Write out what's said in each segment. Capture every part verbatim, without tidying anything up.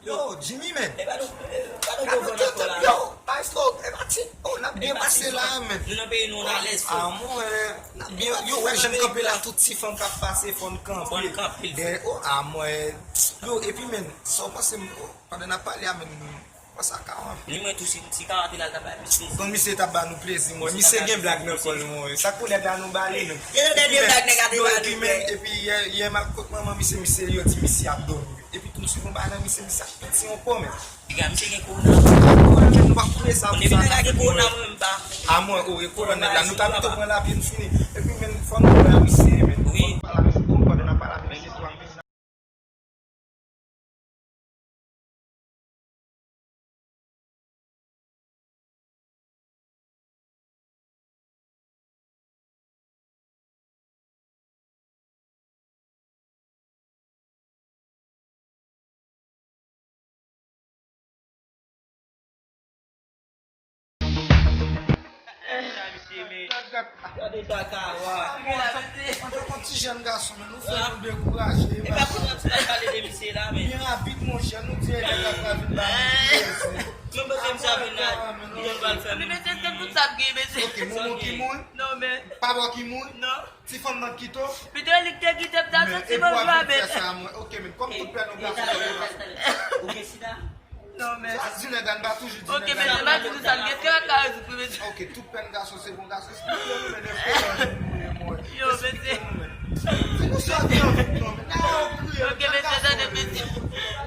Yo, Jimmy, men. E pa nou, e pa nou gwo van nan kò la. Yo, Maestro, e pa ti. Oh, n ap byen pase la, men. Nou nan peyi nou, nou alèz, frè. Ah, mwen, n ap byen. Yo, wè, jan m kanpe la, tout ti fanm k ap pase, fò n kanpe. Fò n kanpe. Dèyè, oh, ah, mwen. Yo, epi, men, sa w panse, m, oh, pandan n ap pale a, men, m panse a Kawan. Ni mwen tou, si, si Kawan te la, l t ap bay plis plezi. Konn misye t ap ba nou plezi, mwen. Misye gen blag nan kò l, mwen. Sa k pou nèg la nou ba li, men. Gen de blag nèg a te ba nou, men. Epi, men, epi, yè, yè, m al kot manman misye, misye, yo di misye ap dòmi. Epi tou m swiv yon bagay nan misye, misye ap piti yon pòmèt. Piga misye gen kowona. Kowona, men nou pa konnen sa. Depi nèg la gen kowona, mwen menm pa. A mwen, o, e kowona nèg la, nou ta pito pran lapye n fini. Epi men fò nou wè misye, men. Wi. Fò nou pale avèk misye, bon, pandan n ap pale avèk misye, tou ap vin. Gade sa Kawa. Antanke yon ti jèn gason, men nou fè nou dekouraje. E pa pou nou ap pale de misye la, men. Byen rapid, monchè, nou di e nèg la pral vin ba nou plezi. Mwen panse misye ap vin la, li konn pral fè moun. Men mesye, se tout sa k gen, mesye. Ok, Momo ki mouri? Non, men. Papa ki mouri? Non. Ti fanm nan kite w? Pito li k te kite m ta soti bon jwa, men. Ok, men kòm tout pè nou gason, ou gen sida? Non, men. Sa di nèg la, n pa toujou di nèg la. Ok, men se pa toujou sa, m gen trè ka rezoud pou mesye. Ok, tout pè n gason se bon gason. Esplike nou, men, de fo nan nou ye, mwen. Yo, mesye. Di nou sa ki anvi nou, men. Nan ou kriye. Ok, mesye, tande, mesye.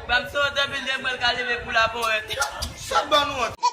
Ban m sonje, men, mwen ka leve pou la ponyèt. Sa ban nou an.